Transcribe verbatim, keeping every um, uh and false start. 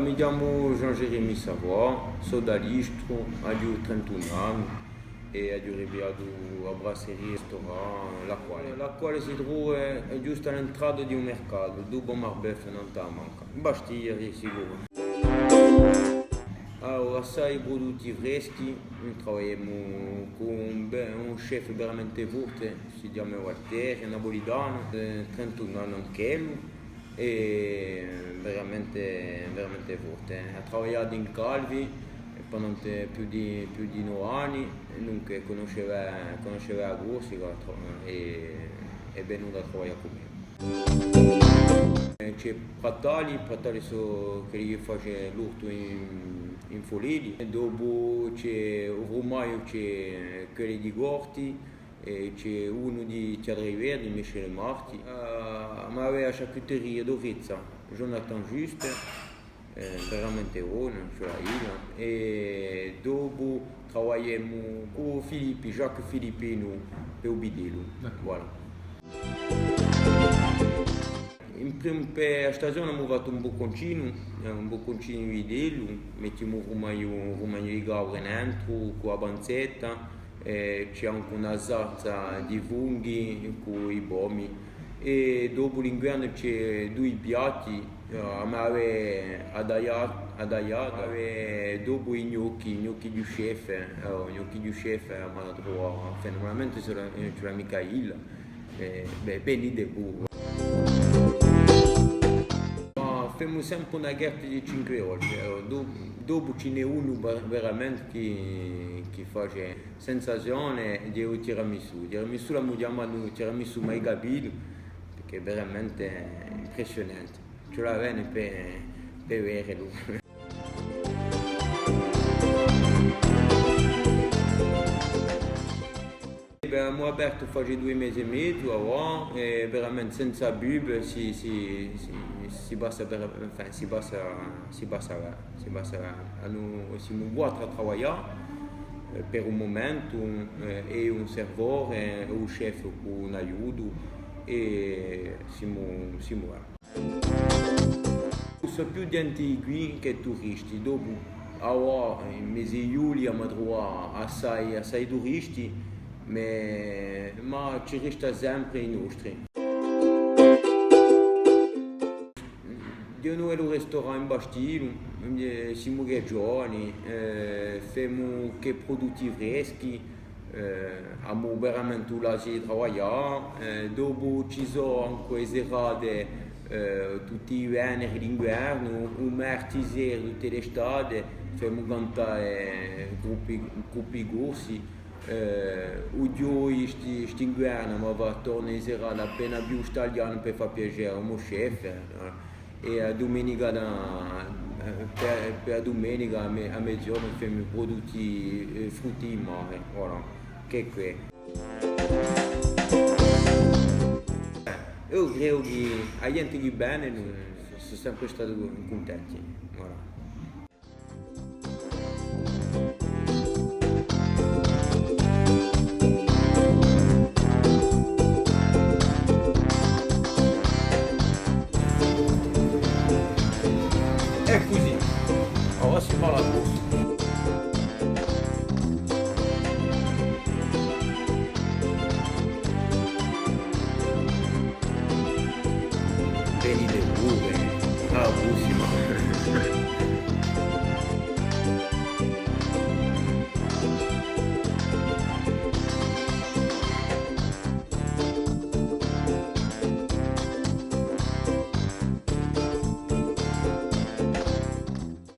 Mi chjamu Jean-Jérémy Savoie, sò d'Alistru, aghju trentun anni è aghju ripigliatu a brasseria è ristorant L'Acquale. L'Acquale si trova ghjustu à l'entrata di u mercatu, dopu Marbeuf, nant'à a manca. In Bastia, di sicuru. Allora, assai prudutti freschi, travagliemu cù un be-, un chef veramente forte, si chjama Walter, hè napulitanu, eh, trentun anni anch'ellu, è veramente, veramente forte. Hà travagliatu in Calvi, è per più di, più di nove anni, è dunque cunniscia, cunniscia a Corsica, tro-, è, hè venutu à travaglià cù mè. Eh, ci hè Prattali, Prattali sò quelli chì face l'ortu in, in Folelli. È dopu ci hè u furmagliu, ci hè quelli di Corti, è ci hè unu di Teatru Verdi, Michele Marti. Eh, ma avà a charcuteria d'Orezza, Jonathan Juste, eh, veramente bona, ci hè da dì. È dopu travagliemu cù Filippi, Jacques Filippinu, per u vitellu. D'accordu. Voilà. In prim-, per a stagione avemu fattu un bocconcinu, eh, un bocconcinu di vitellu, mettimu u furmagliu, u furmagliu di capra nentru, cù a panzetta, eh, ci hè ancu una salsa di funghi cù i pomi. È dopu l'inguernu ci hè dui piatti, eh, avemu a tagliata, a tagliata, è dopu i gnocchi, i gnocchi di u chef, eh, i gnocchi di u chef, eh, avemu da truvà, enfin, nurmalmente ci hè, eh, ci hè Micaela. Eh, bè, venite puru. Ma femu sempre una carta di cinque ore, eh, do-, dopu ci n'hè unu ver-, veramente chì, chì face sensazione, hè u tiramisù. U tiramisù l'avemu chjamatu tiramisù mai capitu, perchè hè veramente impressionante. Ci vole à vene per, per vedelu. Bè, avemu apertu face dui mesi è mezu, avà, è veramente senza pub si, si, si, si passa per, enfin, si passa, si passa bè, si passa bè. Anu, simu quattru à travaglià, eh, per u mumentu, eh, è un servore, è u chef cù un aiutu, è simu, simu bè. Sò più ghjenti quì chè turisti, dopu, avà, in mesi di ghjugliu, avemu da truvà assai, assai turisti, ma, ma ci resta sempre i nostri. Di novu ristorante in Bastia, eh, simu chè ghjovani, eh, femu chè prudutti freschi, eh, avemu veramente u laziu di travaglià, eh, dopu ci sò ancu e serate, eh, tutti i veneri d'inguernu, u marti sera tutte l'estate, femu cantà, eh, gruppi, gruppi corsi, eh, u ghjoi sti, st'inguernu, ma và torna e serate appena più talianu per fà piacè à u mo chef, eh. È a dumenica da, eh, per, per a dumenica à me-, à meziornu femu i prudutti, eh, frutti di mare, voilà, chì hè què. Eh, eiu credu chì a ghjente chì vene, sò sempre stati cuntenti, voilà. È cusì. Avà si parla corsu.